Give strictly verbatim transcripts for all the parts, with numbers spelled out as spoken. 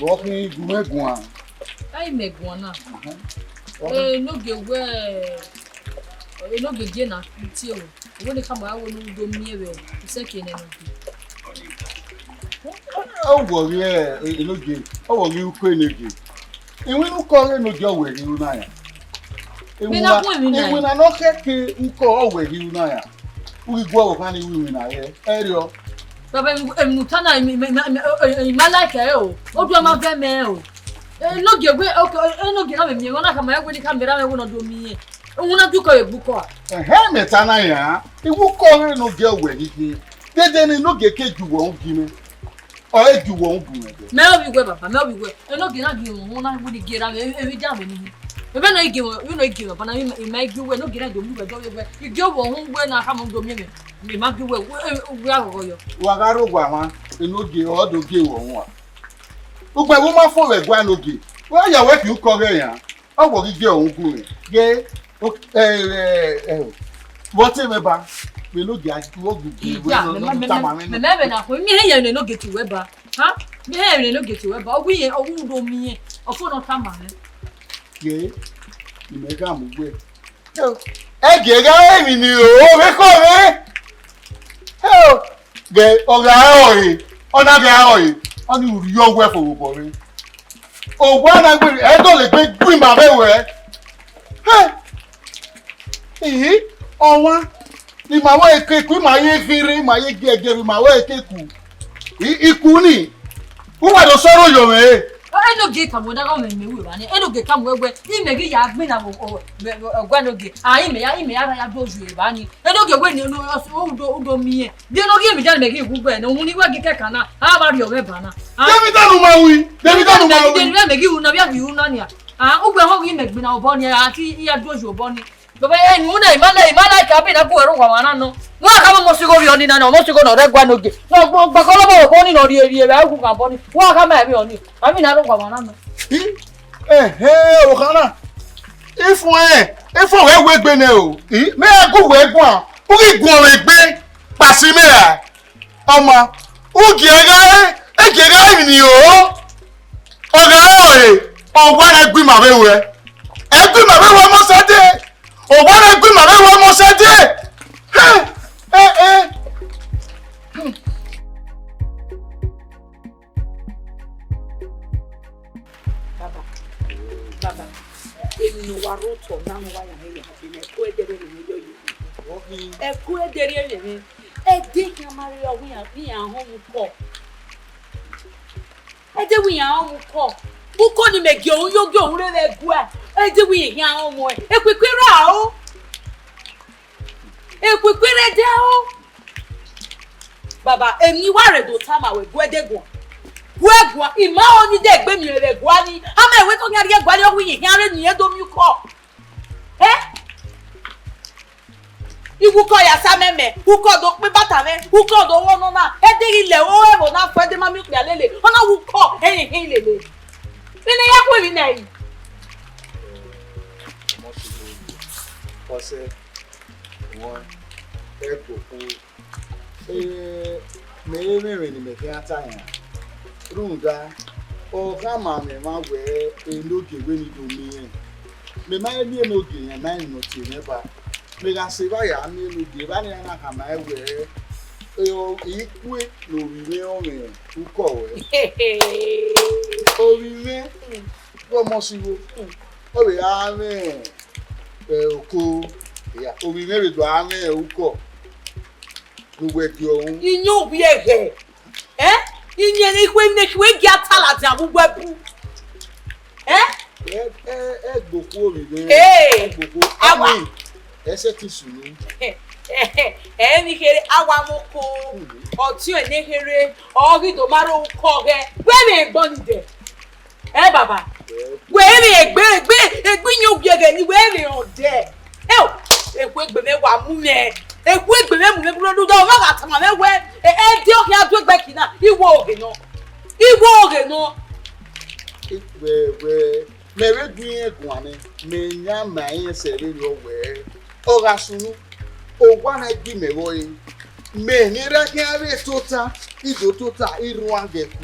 Vbe ọ khin gu mwẹ guan? Ai, mẹ guan na. Enogie wẹ, enogie die na tie o. Wẹ ne khama wẹ ne u do miẹn vbe isẹke nẹ enogie. Ọ wọ ghi enogie, ọ wọ ghi uko enogie. Iwinna ukọ ọghe enogie ọ wẹ ghi ru na ya. Iwinna ne ọ khẹke ukọ ọ wẹ ghi ru na ya. U ghi gu ọvbokhan ni ru iwinna ye ẹriọ. Baba, emwi ne u ta na, I ma like ẹre o. Oduẹ ma vẹ mẹ o. Enogie wẹ, enogie na vbe miẹn, ọ na khama wẹ ne khama erha mwẹ wẹ ne ọ do miẹn. Uhunmwu na gie ukọ vbe gbe ukọ a? Ẹhẹn, mẹ ta na ya, iwinna ukọ ọghe enogie ọ wẹ ghi khin. Dede ne enogie ke ju wẹ ugi mwẹ. Ọ i gie uwẹ ugu mwẹ dẹ. Mẹ ovbi wẹ baba, mẹ ovbi wẹ. Enogie na gie mwẹ uhunmwu na wẹ ne I gie erha mwẹ, emwi dia mwẹ ni. Vbene I gie mwẹ, vbene I gie mwẹ, bana I ma gie uwẹ, enogie na do mu wẹ dọ vbe wẹ. I gie uwẹ uhunmwu wẹ na khama do miẹn mwẹ. Mẹ ma gie uwẹ, wẹ aghọghọ yọ. Wa gha rre owa mwa, enogie ọ do gie uwẹ uhunmwu a. Ugbẹn vbe u ma fo vbe ẹguae enogie, wẹ ya wẹ khin ukọ ọghe yan. Ọ wọ ghi gie uwẹ ugu mwẹ. Ghe, vbe ọ te mwẹ ba, vbe enogie a gu uwẹ ugu gie wẹ ne ọ tama mwẹ nọ. Mẹ mẹ vbe na khuẹ, mi hẹ yẹn ne enogie tie uwẹ ba. Ha? Mi hẹ yẹn ne enogie tie uwẹ ba. Ọ wẹ irẹn, ọ wẹ u do miẹn. Ọ fo ne ọ tama mwẹ. Ghe, ne imẹ gha mu uwẹ. Ẹgie gha re emwi ni ro vbe khọ mwẹ. Ghe, ọ gha rẹn ọre, ọ na gha rẹn ọre, ọnii u rhie owẹ fo vbe obọ mwẹ. Owa na gbe ẹdọ le gbe gu ima vbe wẹ. Hẹ! Ihi, ọmwa, ne ima vbe ekeku, ima ye ghi rre, ima ye giẹgiẹ, ima vbe ekeku. I, iku ni, u wa do sọrọ yọ mwẹ re. Enogie tama wẹ na gha mwẹ mẹ ru evba ni, enogie tama wẹ wẹ, imẹ ghi ya gbinna vbe ọgua enogie, a imẹ ya, imẹ ya ra ya do yu evba ni. Enogie wẹ ni, no, no, u do, u do miẹn. Deghẹ ne ọ ghi emwi dia ne mẹ ghi wu ugbẹn nẹ, uhunmwu ne I wẹ ghi kẹkan na, a vbe rriọ mwẹ ba na. David anu ma wi, David anu ma wi. Deghẹ mẹ ghi ru na, vbe a ghi ru na nia. Ah, ugbẹn họn ghi mẹ gbinna obọ ni, a ti ya duoyu obọ ni. Baba, enu na, I ma la, I ma la ka bi na gu ẹre owa mwa na nọ. Wa ka mọ sigho rriọ ni na, ọmọ sigho nọ rre ẹguae enogie. Nọ gbọ, gbakọlọ bọ obọ ni nọ rrie rrie vbe a gu kan obọ ni. Wa ka ma ẹvbe ọni. A bi na rre owa mwa na nọ. Ẹhẹn, okhan na. Ifun ẹnrẹn, ifun ghẹ wẹ egbe nẹ o. I, mẹ ra gu wẹ guan, u ghi guan mwẹ egbe, kpasi mẹ ra. Ọma, u gie gha re, e gie gha re emwi ni ro. Ọ gha re ọre, ọ wa na gu ima vbe ruẹ. Ẹ gu ima vbe ruẹ ọmọ sẹ dee. Ọ wa na gu ima vbe ruẹ ọmọ sẹ dee. Hẹ, ẹ, ẹ. Baba, baba, emwi ne uwa rre otọ na ne uwa ya mwẹ ya, ẹko ẹdẹrriọ ne yọ yi. Ẹko ẹdẹrriọ ne ẹdẹ khian ma rre ọ wẹ iran, wẹ iran họn mu ukọ. Ẹdẹ wẹ iran họn mu ukọ. Ukọ ni mẹ gie unu yo, gie unu rre vbe ẹguae. Ẹdẹ wẹ iran họn mu ẹn. Ekwekwe ra o. Ekwekwe rre ẹdẹ o. Baba, emwi ne I wa rre do tama wẹ, gu ẹdẹ guan. Gu ẹre guan, I ma ho ni de egbe miẹn vbe ẹguae ni. A ma ẹwe te ọ khian rrie ẹguae ni, ọ wẹ iran rre ne irẹn do miẹn ukọ. Ẹ? I wu ukọ ya sa mẹ mẹ, ukọ do kpe ibata mwẹ, ukọ do wọ nọ na, ẹdẹ ghi lẹ ore ẹvbo na fo, ẹdẹ ma miẹn okpia lele, ọ na wu ukọ, ẹyẹn hin lele. Vbene I ya khu emwi na yi. Ọmọ sẹ, wọn, ẹgbokhu, Eh, mẹ i re mwẹ emwi ne mẹ khian ta yan. Rhunmwuda, ọ khama mwẹ emwa wẹ enogie wẹ ne I do miẹn. Mẹ ma he miẹn enogie yan, ma emwi ne ọ tie mwẹ ba. Mẹ gha sẹ evba ya miẹn enogie, evba nian na khama ẹn wẹ, eh, ọ, ikue ne ovbi mwẹ rẹn ọmwẹ ukọ ruẹ. Ovbi mwẹ, vbe ọmọ sẹ igho, ọ vbe ra mwẹ, eh, oko, ya, ovbi mwẹ vbe do ra mwẹ ukọ. Ne uwẹ gie ọnrẹn. Iyẹn ovbi ẹghẹ. Ẹ? Iyẹn ne ikhue ne ikhue gia ta ladian vbe uwu ẹbu. Ẹ? Ẹ, ẹ, ẹgbokhu ovbi mwẹ. Ee. Ẹgbokhu. Awa. Ami, ẹ sẹtin sunu. Ẹ, emwi kherhe, awa moko. Ọtiọnrẹn ne kherhe, ọ ghi do ma rre ukọ ghẹ. Wẹ vbe ẹgbọn ni dẹ. Ẹ baba, wẹ vbe egbe, egbe, egbe iyẹn ogie ghẹ ni wẹ vbe rẹn ọdẹ. Eo, ekhue egbe mwẹ wa mu mwẹ, ekhue egbe mwẹ mu mwẹ bun do da, ọ gha tama mwẹ wẹ, ẹ, ẹdẹ ọ khian du egbe ẹki na, I wo oghe nọ, I wo oghe nọ. Wẹ, wẹ, mẹ vbe gu irẹn guan nẹ, mẹ yan ma irẹn sẹ vberriọ wẹ, ọ gha sunu, owa na gbe imẹ vbe ọre, mẹ ne erha khian vbe tota, I do tota, I rhuan ghe ku.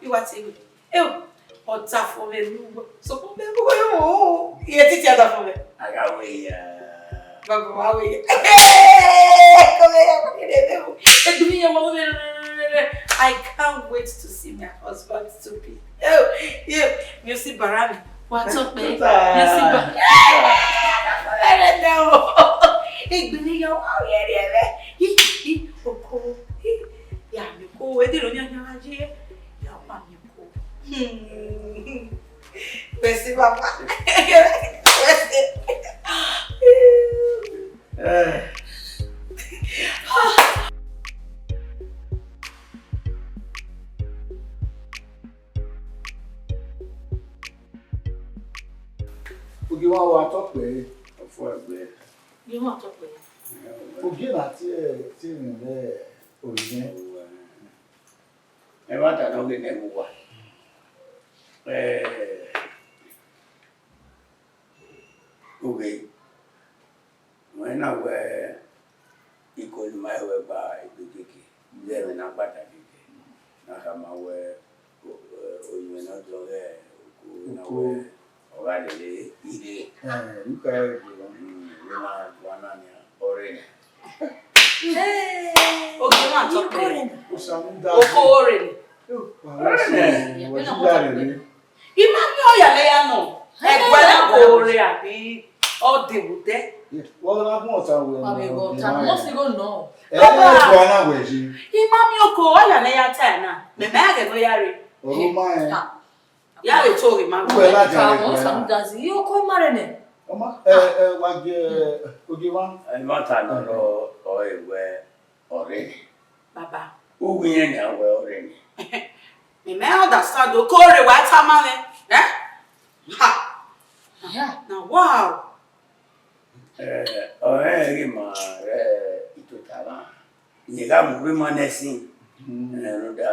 I wa te wẹ. Eo, ọdafẹn mwẹ ne uwẹ. Sokpan mẹ wẹ o. Iye titi ọdafẹn mwẹ. A gha wẹ ya. Baba wa wẹ ya. Come here, come here, come here. Edu mi yẹn wọ wẹ. I can't wait to see my husband to be. Eo, yeah, mi si bara mi. Wa tọ pẹ. Mi si ba. Ẹrẹ nẹ o. Egbele ya wa yẹ rẹ. Hi, hi, oko. Hi. Ya mi ko, e de ro yan yan je. Ya pa mi ko. Hmm. Merci, papa. Merci. Eh. Ogie wa wa tọ pẹ. Ọfọ ẹgbẹ. Ogie wa tọ pẹ. Ogie na tie tie rẹ ogie. Ẹmwata ne ọ ghe nẹ vbe uwa. Eh, oghe, wẹ na wẹ iko ne ima ru ẹgba egbe keke, vbe ẹmwẹ ne a gbata keke, ne a khama wẹ, o-, o-, orinmwẹ ne ọ dọn ghẹ oko na wẹ, ọ gha lele ire. Eh, you carry the one. Mm, vbe na guan na nian, ọre nẹ. Ogie wa tọ pẹ. Osanmu da. Oko ọre nẹ. Wa wẹ se, wa si da rẹ. I ma miẹn ọya ne ya nọ. Ẹguẹ na ko re abi ọ de vbe odẹ. Wa na gun ọta wẹ. Wa vbe ghe ọta, mo si gho nọ. Ẹ, ẹ, wa na wẹ je. I ma miẹn oko ọya ne ya ta na. Mẹ mẹ a ghẹ ne ya re. Oro ma ẹ. Ha. Ya vbe to ghe ma. Uwẹ la dia Ka rẹ mo wẹ sa na. Mu dazi, i oko ima rẹ nẹ. Ọma, ẹ, ẹ, wa gie, ẹ, ogie wa. Ẹ, ma ta nọ rọ, ọ, ẹ, wẹ, ọre nẹ. Baba. Uwu irẹn nian wẹ ọre nẹ. Mẹ mẹ understand o, ko re wa tama mwẹ. Eh? Ha. Yeah. Na wow. Eh, ọrẹn ghi ma rẹ itota na. Ne gha mu rre ma nẹ sin. Mm. Eh, rhunmwuda,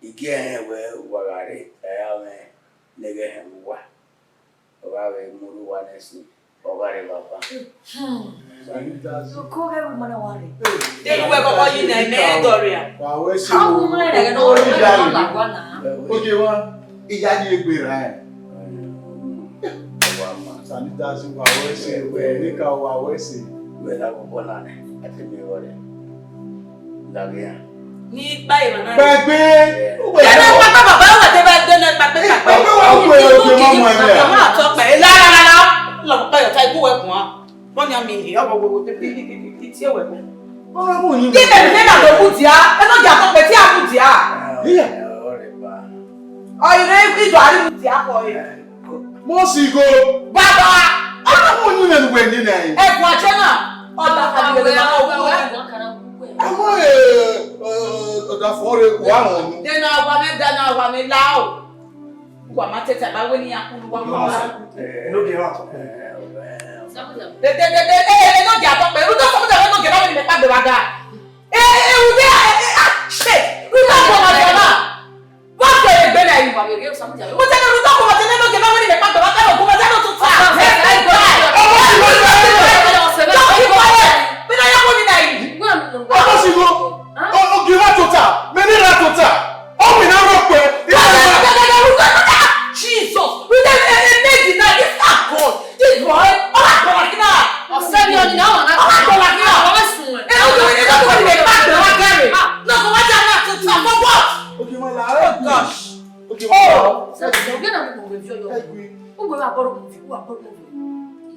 I gie ẹnrẹn wẹ wa gha rre, ẹ ra mwẹ ne ghẹ hẹn vbe uwa. Ọ gha vbe mu rre uwa nẹ sin, ọ gha rre vbe avan. Hmm. Oko ghẹ vbe ma na wa rre. De uwẹ kọkọ yi nẹ mẹ dọrria. Wa wẹ se. A wu ma rẹ gẹ nọ, ọ ya la wa na. Oye wa, iya ni egbe ra ẹ. Wa ma. Sani dazi wa wẹ se, wẹ ne ka wa wẹ se. Wẹ la kọkọ na nẹ, a te miẹn vbọ rẹ. Laghe iran. Ni kpa emwa na. Gbẹgbe. Ẹnẹ kpakpa baba wẹ te bẹ dẹnẹ kpakpa kpakpa. Ọgbẹ wa wẹ oge ma mu ẹmwẹ a. Ọmọ atọ pẹ la la la la. Lọ kpa yọ ta ibu wẹ kun a. Bọ ni a mi ni ọmọ wo wo te bi ti wẹ kun. Ọmọ mu ni. Ti bẹ mi na do bu dia. Eno dia to pe ti a bu dia. Iya. Ọre ba. Ọ ire ido ari mu dia ko e. Mo si go. Baba. Ọmọ mu ni me we ni na. Ẹ kwa chena. Ọda ka ni le na o. Àmọ́, eh, eh, ọ̀dà fún ọ̀rẹ́ wà wọ́n. Dena wa me, dena wa me la o. Wa ma tete ba we ni ya kulu wa ma. No ge wa to. De, de, de, de, eh, eh, no ge ato pe. Ru to so da no ge ba me pa be wa da. Eh, eh, u de, eh, eh, ah, shit. Ru to so ma da.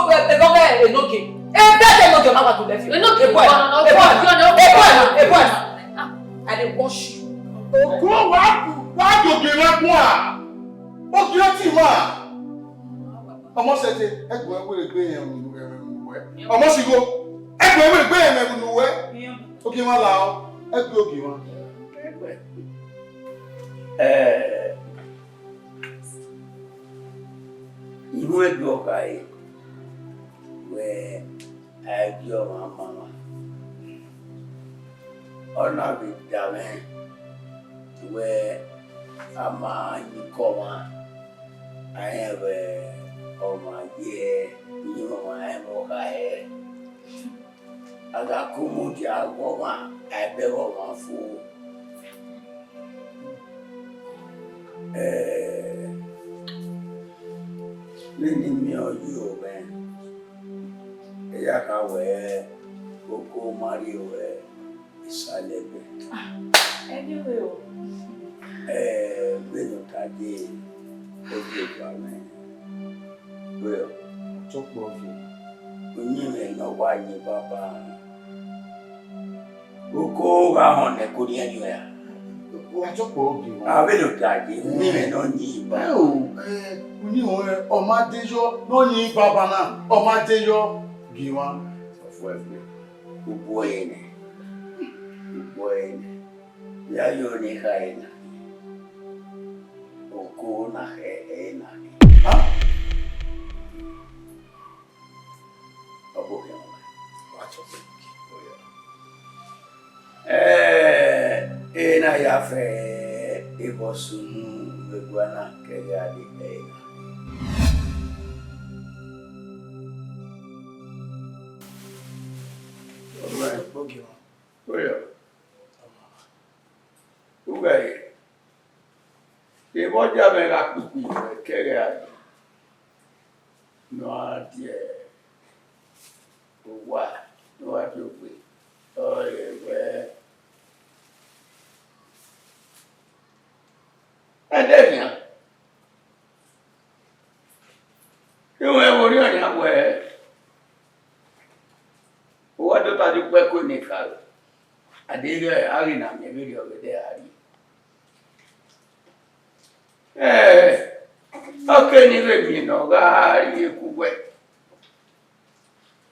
ebe ọghe Enogie. Ebe ẹdẹ Enogie ọ na wa do lẹ fi. Enogie, eboy, wa na, eboy, wa na, eboy, eboy. I dey watch you. Oko wa ku, wa do ge wa ku a. Ogie ọtẹn ima. Ọmọ sẹtin, ẹgbẹn wẹ egbe yẹn mu nuẹ. Ọmọ sigho, ẹgbẹn wẹ egbe yẹn mu nuẹ. Ogie ima la ọ, ẹgbẹn ogie ima. Ẹ, I ru ẹdẹ ọkha ẹre wẹ a i gie ọmwa ma ọmwa. Ọ na vbe da mwẹ wẹ a ma yin ikọ ọmwa, a rẹn vbe ọmwa ye, iyẹn ọmwa rẹn vbe ọkha hẹ. A gha ku mudia vbe ọmwa, a i bẹghe ọmwa fo. Ẹ, vbene I miẹn ọyọ mwẹ, I ya kha wẹ, oko ma rrie ruẹ isalẹ ẹgbẹ. Ah, anyway o. Ẹ, vbene ọ ta dee, ọ gie ba mwẹ. Wẹ, ọ tọkpọ viọ. Uyinmwẹ ne ọ wa yin baba. Oko gha họn nẹ, ko rhiẹnrhiẹn ra? Wa tọkpọ ogie. A vbe do ta je, uyinmwẹ ne ọ yin ba. Ẹ o, ẹ, uyinmwẹ ọ ma de yọ, ne ọ yin baba na, ọ ma de yọ, gie mwa. Sọfọ ẹgbẹ, ugbọ ẹre nẹ, ugbọ ẹre nẹ. Ya yo ne khare na. Oko na khẹ ẹre na. Ha? Ọ bọ khian. Wa tọkpọ ogie. Ẹ, ena ya fẹ ebọ sunu vbe egua na kẹghe a de kẹ ena. Oya. Ughẹ, evbọdia mwẹ gha kpikpi ruẹ kẹghe a de. Ne ọ gha die owa, ne ọ gha die ogbe, ọ re wẹ, ẹdẹ nian, iwẹ vbe orhiọn nian wẹ, uwa do ta di ukpẹ ko ne karo, a deghẹ a ghi na miẹn vberriọ vbe ẹdẹ a rrie. Ẹ, ọ kere ne I vbe miẹn ne ọ gha rrie ku uwẹ.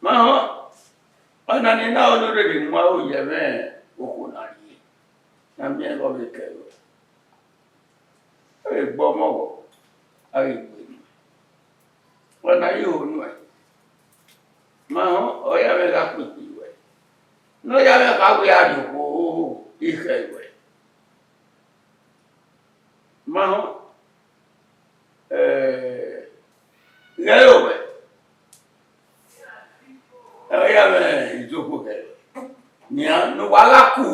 Ma họn, ọna ni na ọre ne ọ rherhe mu aro ye ẹmwẹ okhuo na rrie, ne a miẹn vbe ọ vbe kẹ ruẹ. A vbe gbe ọmọ vbọ, a vbe gbe nuẹn. Ọna i ho nuẹn. Ma họn, ọ ya mwẹ gha kpekpe ruẹ. Ne ọ ya mwẹ kha wẹ a rrie okhuo, I khẹ ruẹ. Ma họn, ghẹ ro wẹ, ọ ya mwẹ izobo kẹ ruẹ. Nian, ne uwa gha ku,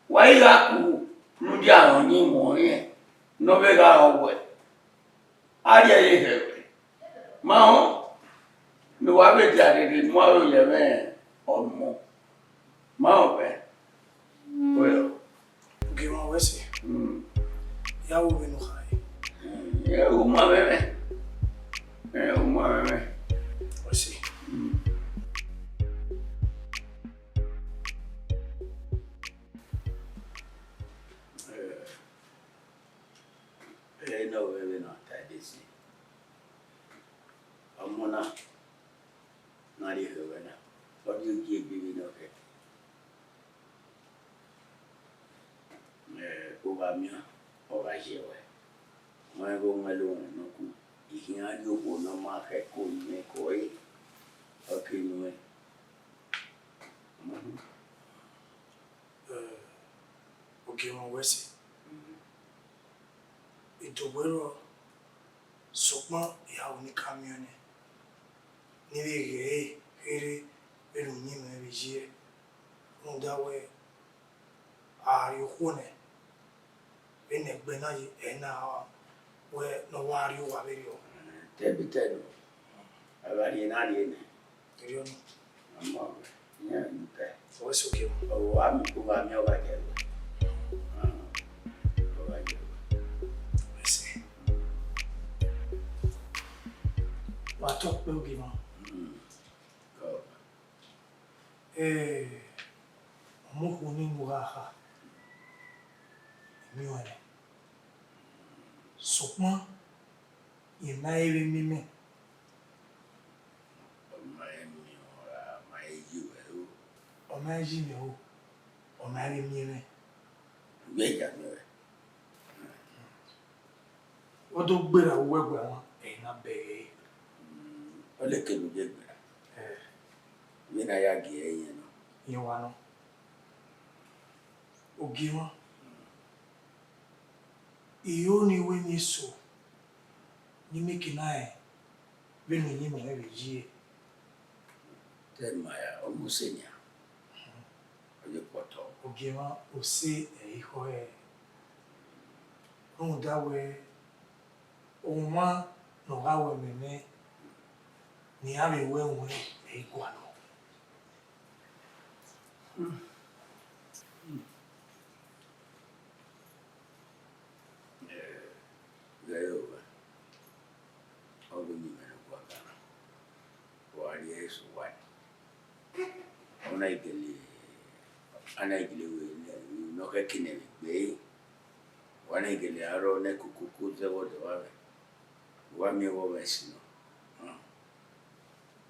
wa i gha ku, ne u dia rẹn ọyẹnmwẹ ọnrẹn, ne ọ vbe gha rẹn ọwẹ. A rhie ẹre khẹ ruẹ. Ma họn, ne uwa vbe dia rherhe mu aro ye ẹmwẹ ọmọ. Ma họn vẹ. Oya. Ogie mwa wẹ sẹ. Mm. Ya wo vbene u khare. Mm, ẹ, u ma mwẹ mwẹ. Ẹ, u ma mwẹ mwẹ. Wẹ sẹ. Mm. Ẹ, ẹ, ne ọ vbe vbe na ta ẹdẹ sẹ. Ọmọ na Wa miẹn, ọ gha ye ruẹ. Wẹ ghe wẹ lo wẹ nọ ku, I khian ye okhuo ne ọ ma khẹ ẹko ne imẹ ko ẹre, ọ ke nuẹn. Mhm. Eh, Ogiemwa, wẹ sẹ. Mhm. I do wẹ rrọọ, sokpan I gha ru ne I ka miẹn ọnii, ne I vbe ghee kherhe vbene uyinmwẹ vbe ye, rhunmwuda wẹ, a rrie okhuo nẹ, vbene ẹgbẹ na ye, ẹ i na wẹ ne ọ wa rrie owa vberriọ. Tẹbitẹ nọ, a gha rrie na rrie nẹ. Erriọ nọ. Ọmọ, iran ni kẹ. Ọ sẹ Ogiemwa. Ọ wa miẹn, ọ gha miẹn, ọ gha ye ruẹ. Ọ gha ye ruẹ. Ẹ sẹ. Wa tọ kpẹ Ogiemwa. Mm. Ọ. Eh, ọmọ okhuo ni mu gha kha, I miẹn ọnrẹn. Sokpan, I ma he vbe miẹn imẹ. Ọ ma he miẹn ọnrẹn, ọ ma he yi ruẹ ro. Ọ ma he yi mwẹ ro, ọ ma he vbe miẹn mwẹ. Wẹ ya miẹn ruẹ. Ọ do gberra vbe uwu ẹguae mwa, ẹ i na bẹghe ẹre. Mm, ọ leke ne u ye gberra. Eh. Vbene a ya gie ẹre, irẹn nọ. Irẹn wa nọ. Ogiemwa, I ho ne I ru emwi eso ne I mieke na rẹn vbene uyinmwẹ mwẹ vbe ye. Te ma ya, ọ mu use nian. Ọ ye kpọtọ. Ogiemwa, ose ẹre I khọ hẹ. Rhunmwuda wẹ, ọmwa ne ọ gha ru ẹmwẹ mwẹ, ne iran vbe ru ẹmwẹ ẹre I gualọ. Ghẹ ro, ọ ghi miẹn mwẹ ne ọ gua gan na, wa rhie ẹre sẹ owa nẹ. Ọ na gele, a na gele wẹ ne ọ khẹke ne ẹmwẹ egbe, wa na gele a rrọọ ne kokoko zẹ vbe ọdọ evbavbe. Wa miẹn vbe ọ mwẹ ẹse nọ,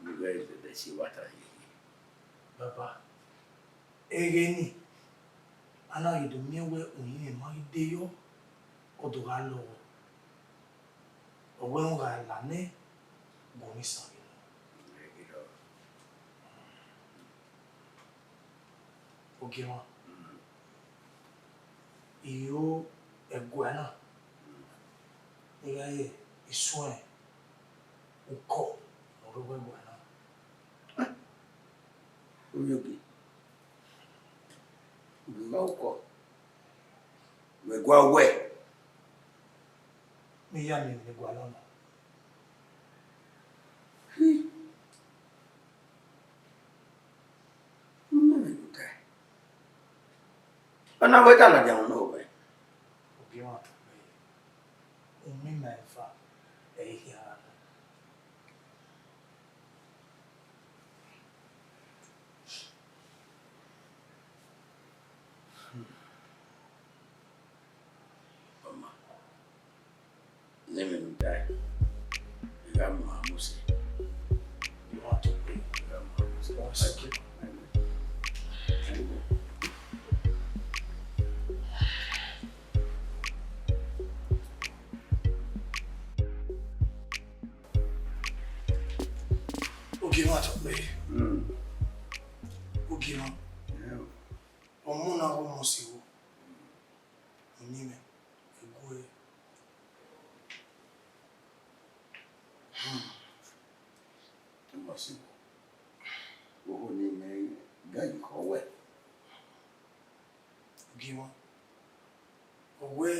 ne u ghẹ zẹdẹ si vbe ata hiehie. Baba, ẹghẹ nii, a na ghi do miẹn wẹ uyinmwẹ ma ghi de yọ, ọ do gha lọghọ. Ọ wẹ rẹn gha la nẹ, gu mwẹ isan vbe nọ. Ogiemwa, I ho ẹguae na, ne I gha ye isuẹn ukọ ne ọ rre owa ẹguae na. Ovbiogie, u gha ukọ, wẹ gua wẹ. Ne I ya miẹn emwi ne I gualọ nọ. Ọ na wẹ ta ladian unu ovbẹ. Ogiemwa, u miẹn ima eva, ẹ i khian gha nọ. Ọma, ne emwi ne u dae, I gha mu aro mu sẹ. I want to pray. I gha mu aro mu sẹ. One second. Ogiemwa tọ kpẹre. Mm. Ogiemwa. Yeah. Ọmọ na ọmọ si wo. Uyinmwẹ, ẹguae. Hmm. Ọmọ si wo. Oho ne imẹ ga yi khọ wẹ. Ogiemwa, ọ wẹ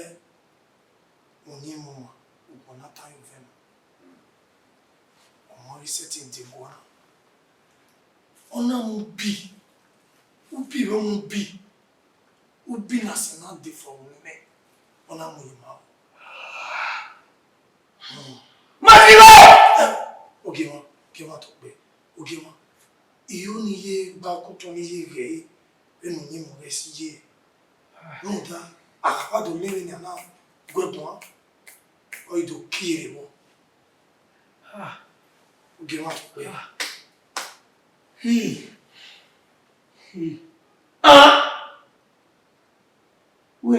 uyinmwẹ ọmwa, ugbọn ne a ta ye ovẹn na. Ọmọ ghi sẹtin de guan. Ọ na mu ubi, ubi vbe ọ mu ubi, ubi ne a sẹ na de fo vbe mẹ, ọ na mu ye ma. Hmm. Ma ti rọ! Eh, Ogiemwa, Ogiemwa tọ kpẹre, Ogiemwa. I ho ne I ye gba ukotọ ne I ye ghee, vbene uyinmwẹ mwẹ si ye. Rhunmwuda, a kha do miẹn vbene a na gu ẹguae, ọ i do kie vbọ. Ah. Ogiemwa tọ kpẹre. Ah. Hi. Hi. Ah! Wẹ,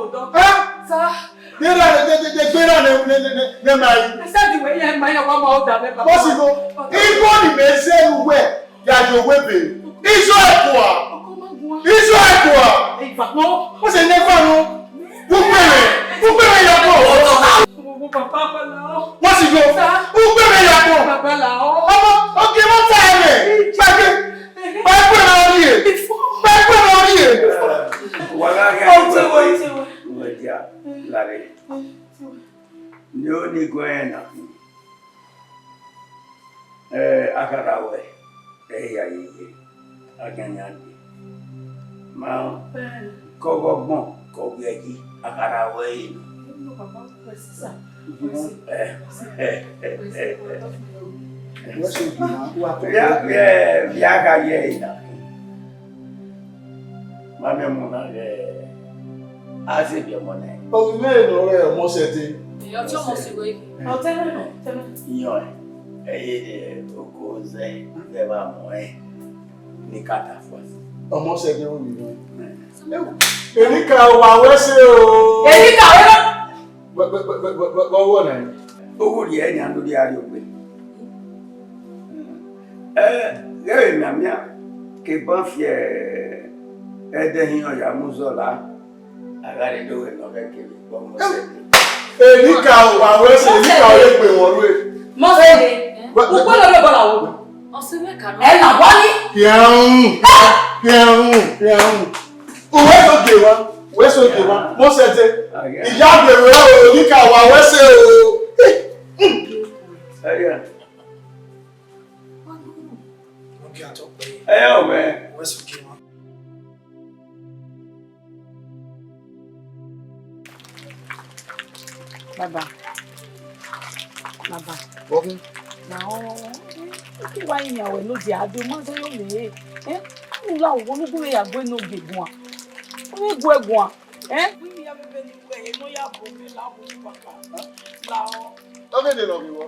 wo dọ. Ẹ? Sa. Gbera ne, ne, ne, ne, gbera ne, ne, ne, ne, ne ma yi. Esa di wẹ ya ma ya wa ma ọda mẹ, baba. Bọsi go. Igho ni mẹ zẹ ru wẹ, ya yo wẹ be. Izo ẹkua. Ọkọ ma gun wa. Izo ẹkua. Eva no. What's the name for no? Ugbẹrẹ, ugbẹrẹ ya kọ. Wo, wo, papa, papa, la. What's it go? Sa. Ugbẹrẹ ya kọ. Papa, la. Ọmọ, oke mọ ta ẹrẹ. Gbàgbé. Gbàgbé ma rí e. Gbàgbé ma rí e. Wa gha gha. Ọtí wo, ọtí wo. Wẹ dia, lare. Ne oni guẹ na. Eh, akhara wẹ, ẹ ya yeye, a khian yan dee. Ma kọ ọghọgbọn, kọ ọghiẹyi, akhara wẹ ẹre. Wẹ so gbe ma, wa tọ. Via, via, via gha ye ẹre na. Ma miẹn ọmọ na ghẹ a zẹ biẹ ọmọ nẹ. Ovbi mwẹ ne ọ re ọmọ sẹtin. Ẹ, ọ tọ ọmọ si wẹ. Ọ tẹmwẹ nọ, tẹmwẹ. Iyọn ẹ, ẹ ye de oko zẹ, zẹ vba mọ ẹ. Ni ka ta fua. Ọmọ sẹtin ovbi mwẹ. Ẹ. Enika wa wẹ se o. Enika wẹ nọ. Wẹ, wẹ, wẹ, wẹ, wẹ, wẹ, wẹ, wẹ, nẹ. Oghorriẹ nian do dia rrie ogbe. Ẹ, ghẹ vbe mianmian, ke ban fi ẹdẹ hin ọ ya mu zọ la, a gha rre do wẹ ne ọ ghẹ kevbe kpọ mọ sẹ. Enika wa wẹ se, Enika ọ ye gbe wọn rue. Mose, wẹ, wẹ, ukpo lọ lọ bọla wo. Ọsẹ wẹ ka nọ. Ẹ na wa ni. Hiẹn, hiẹn, hiẹn. Uwẹ so gie wa, uwẹ so gie wa, mo sẹtin. Iya gbe wẹ o, Enika wa wẹ se o. Ẹ ya. Mo gie atọ kpẹ. Ẹ ya, ọmọ. Uwẹ so gie wa. Baba. Baba. Ọkun. Na ọ, ki wa yin awẹ no dia do ma do yo le. Eh? U la wo nu gu ya gbe no ge guan. U ni gu ẹ guan. Eh? Wi ya vbe vbe ni gu ẹ, no ya bo mi la wo ni papa. La ọ. Ọghe ne nọ vbe wọ.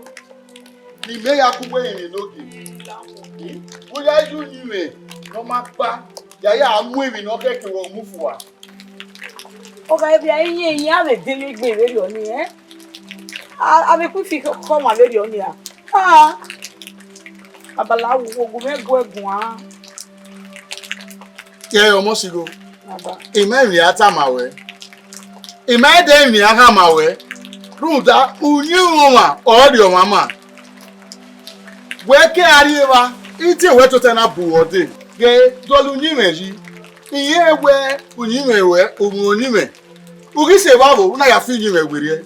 Ni mẹ ya gu wẹ rinmwian enogie. Wo ya yu uyinmwẹ ne ọ ma gba, ya ya mu emwi ne ọ khẹke vbe ọmufua. Ọ gha vbe a iye iye a vbe de vbe egbe vberriọ nii, ẹ? A, a vbe ku ifi khọ ọmwa vberriọ nii ra? Ah, abala wo wo gu mwẹ gu ẹ guan. Ke ọmọ sigho. Baba. I ma emwi a tama ruẹ. I ma ẹdẹ emwi a khama ruẹ. Rhunmwuda, uyinmwẹ ọmwa ọrọre ọmwa ma. Wẹ ke a rri evba, I tie wẹ tota na bu ruẹ ọdee. Ghe dọlọ uyinmwẹ yi. I rẹn wẹ uyinmwẹ ruẹ, u mwẹ uyinmwẹ. U ghi sẹ evba vbo, u na ya fi uyinmwẹ werriẹ.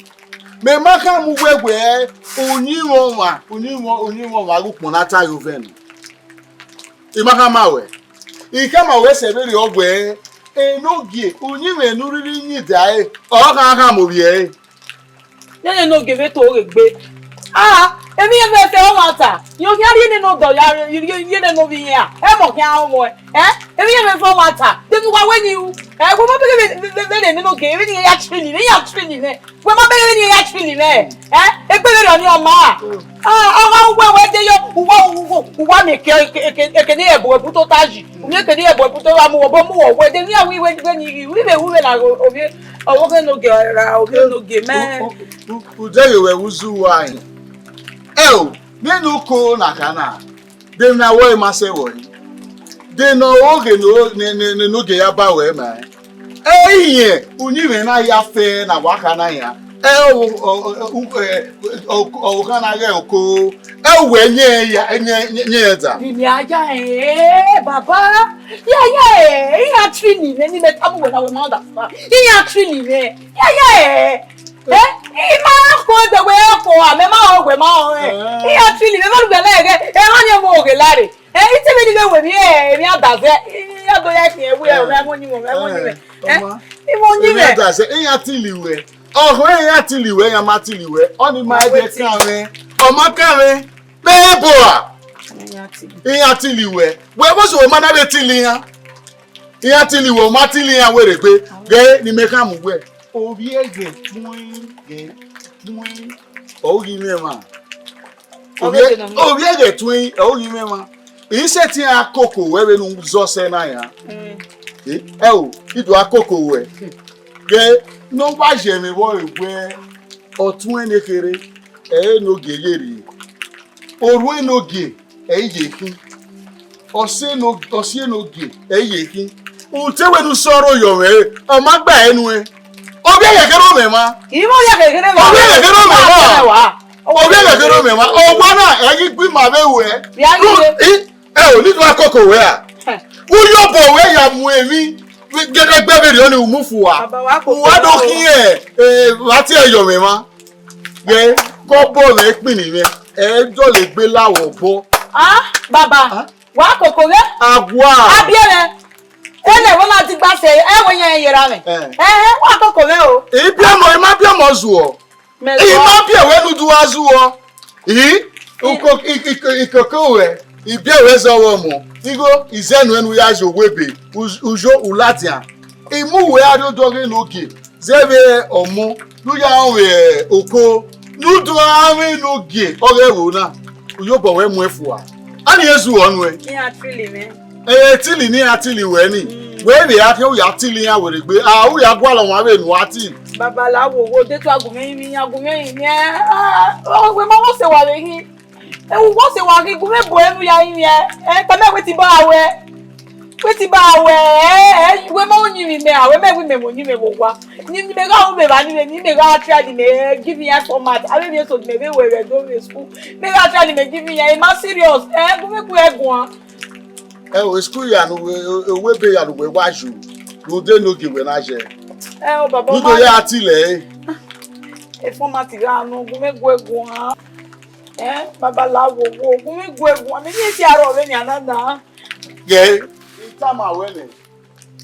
Mẹ ma khama uwẹ wẹ uyinmwẹ ọmwa, uyinmwẹ, uyinmwẹ ọmwa ghe ukpọn ne a ta ye ovẹn nọ. I ma khama ruẹ. I khama ruẹ sẹ vberriọ wẹ, enogie, uyinmwẹ ne u rhirhi yin da ẹre, ọ gha khama ovbi ẹre. Nene enogie vbe to ghe gbe. Ah, emwi yen vbe fẹ ọmwa ta. Yo khian rhie nene odọ ya rhie, rhie, rhie nene ovbi iran. Ẹmwẹ ọ khian rọnmwẹ. Eh? Emwi yen vbe fẹ ọmwa ta. De ne uwa wẹ ni ru. Eh, wẹ ma bẹghe vbe, vbe, vbe, vbe nene enogie, vbene iran ya train, vbe iran train mwẹ. Wẹ ma bẹghe vbene iran ya train mwẹ. Eh? Egbe vberriọ nii ọ ma. Ah, ọ gha wẹ wẹ de yo, uwa, uwa, uwa miẹn eke, eke, eke, eke ne iran bu ẹbu tota yi. U miẹn eke ne iran bu ẹbu tota mu, ọbọ mu wẹ, de ne iran wi wẹ, wẹ ni ru, ivbe ru vbe la ovbi, ọvbokhan enogie ra ovbi enogie mẹ. U, u, u, u deghẹ wẹ vbe uzu uwa hin. Ẹo, nene uko na kha na, de ne a wẹ ma sẹ vbọ yi. De ne ọ ghe ne, ne, ne, ne enogie ya ba wẹ ma. Ẹ i yẹn, uyinmwẹ na ya fẹ na wa kha na yan. Ẹ o, o, o, o, ẹ, o, o, o kha na ghẹ oko. Ẹ wẹ yẹn ya, yẹn, yẹn, yẹn da. Ni mi a ya, eh, baba. Ya, ya, eh, iran train mwẹ, ni mẹ tama uwẹ na wẹ ma understand. Iran train mwẹ. Ya, ya, eh. Eh, I ma ko de wẹ ko, a mẹ ma ho wẹ ma ho, eh. Iran train mwẹ, ma lu gbẹ lẹ ghe, ẹ ma ni mu oghe lare. Eh, I te vbe ni vbe wẹ emwi, eh, emwi a da zẹ, I ya do ya khian wẹ, eh, ọmọ ẹmwẹ uyinmwẹ, ọmọ ẹmwẹ uyinmwẹ. Eh, ọmọ. Imwẹ uyinmwẹ. Emwi a da zẹ, iran tili wẹ. Ọhọ, iran tili wẹ, iran ma tili wẹ. Ọni ma ẹdẹ kan mwẹ. Ọ ma kan mwẹ. Vbe ebo a? Iran tili. Iran tili wẹ. Wẹ vbọ sẹ wẹ ma na vbe tili iran? Iran tili wẹ, ọ ma tili iran wẹ rre gbe. Ghe ne imẹ khama uwẹ. Ovbi ẹghẹ tuẹn, ghe tuẹn. Ọ ghi mwẹ emwa. Ovbi, ovbi ẹghẹ tuẹn, ọ ghi mwẹ emwa. I sẹtin a koko wẹ vbene u zọ sẹ na yan. Mm. Eh, ẹ o, I do a koko wẹ. Ghe ne ọ wa ye mwẹ vbọ re wẹ, ọ tuẹn ne kherhe, ẹ i re enogie ye rrie. Orhu enogie, ẹ i ye khin. Ọ si eno-, ọ si enogie, ẹ i ye khin. U te wẹ ne u sẹ ọrọre yọ mwẹ re, ọ ma gba ẹre nuẹn. Ovbi ẹghẹ kherhe ọ mwẹ emwa. Imẹ ovbi ẹghẹ kherhe ọ mwẹ emwa. Ovbi ẹghẹ kherhe ọ mwẹ emwa. Owa na, ẹ ghi gbe ima vbe ruẹ. Ya ghi ye. Ẹ o, ni do a koko wẹ a? Hẹ. U ye obọ wẹ ya mu emwi, gẹgẹ gbe vberriọ ni u mu fua. Baba, wa koko. U wa do khian, eh, vbe a tie yọ mwẹ emwa. Ghe, ke obọ mwẹ kpini mwẹ, ẹ dọlegbe la vbe obọ. Ah, baba, ah? Wa koko ghẹ? Agua. Abiẹrẹ. Ẹnẹ vbọ na di Gba sẹ, ẹ wẹ yan ye ra mẹ. Eh. Ẹhẹn, wa koko mwẹ o. I biẹ ọmọ, I ma biẹ ọmọ zuọ. Mẹ I zuọ. Ma biẹ wẹ ne u do gha zuọ. I, uko, i, i, ikoko wẹ, I biẹ wẹ zẹ ọghe ọmọ. Igho, I zẹ nuẹn ne u ya ye owa ebe, u, u yo u ladian. I mu wẹ a rrie odọ ghe ne ogie, zẹ vbe ọmọ, ne u ya rọnmwẹ oko, ne u do gha mwẹ ne ogie ọghe ẹvbo na, u ye obọ wẹ muẹn fua. A ni e zuọ nuẹn. Iran tili mwẹ. Ẹ, tili ne iran tili wẹ ni. Mm. Wẹ vbe a khian u ya tili iran werriegbe, a, u ya gualọ ọmwa vbene u a tili. Babalawo, wo de tu agunmwẹ rinmwian, agunmwẹ rinmwian. Ah, oh, wẹ ma wo sẹ wa vbe khin. Ẹ, wo sẹ wa khin, gu mwẹ bu ẹnu ya rinmwian. Ẹ, tama wẹ ti ba wẹ. Wẹ ti ba wẹ, ẹ, ẹ, wẹ ma wo yin mẹ, a, wẹ mẹ wẹ mẹ wo yin mẹ vbe owa. Ni, ni mẹ gha ru mẹ evba ni mẹ, ni mẹ gha try ni mẹ give iran format. Avbe emwi eso ni mẹ vbe wẹ vbe do vbe school. Mẹ gha try ni mẹ give iran, e ma serious. Ẹ, gu mwẹ gu ẹ guan. Ẹ o, school ya ne uwẹ, owa ebe ya ne uwẹ wa yo, rhunmwuda enogie wẹ na ye. Ẹ o, baba, ne u do ma ya tilẹ ẹre. E format gha nọ, gu mwẹ gu ẹ guan. Ẹ, babalawo, wo, gu mwẹ gu ẹ guan. Mẹ ni e si aro vbe nian na na. Ghe, I tama wẹ nẹ,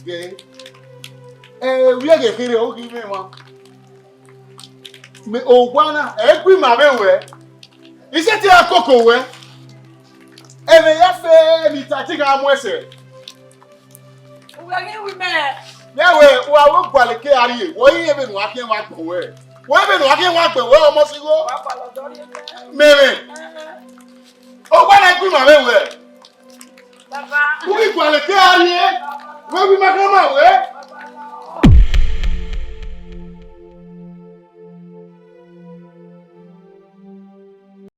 ghe, ẹ, vbiẹghẹ kherhe, u ghi mwẹ emwa. Mẹ, owa na, ẹ gbe ima vbe wẹ. I sẹtin ra koko wẹ. Ẹmwẹ ya fe ne I ta te I gha mu ẹsẹ. Uwẹ ghi ru imẹ. Mẹ wẹ, wa vbe gualọ eke a rrie, wẹ i re vbene u gha khian wa gbẹn wẹ. Wẹ vbene u gha khian wa gbẹn wẹ, ọmọ sigho. Wa gualọ dọ rrie mẹ. Mẹ mwẹ. Ẹ, ẹ. Owa na gbe ima vbe wẹ. Baba. U ghi gualọ eke a rrie, wẹ vbe ima khian ma wẹ.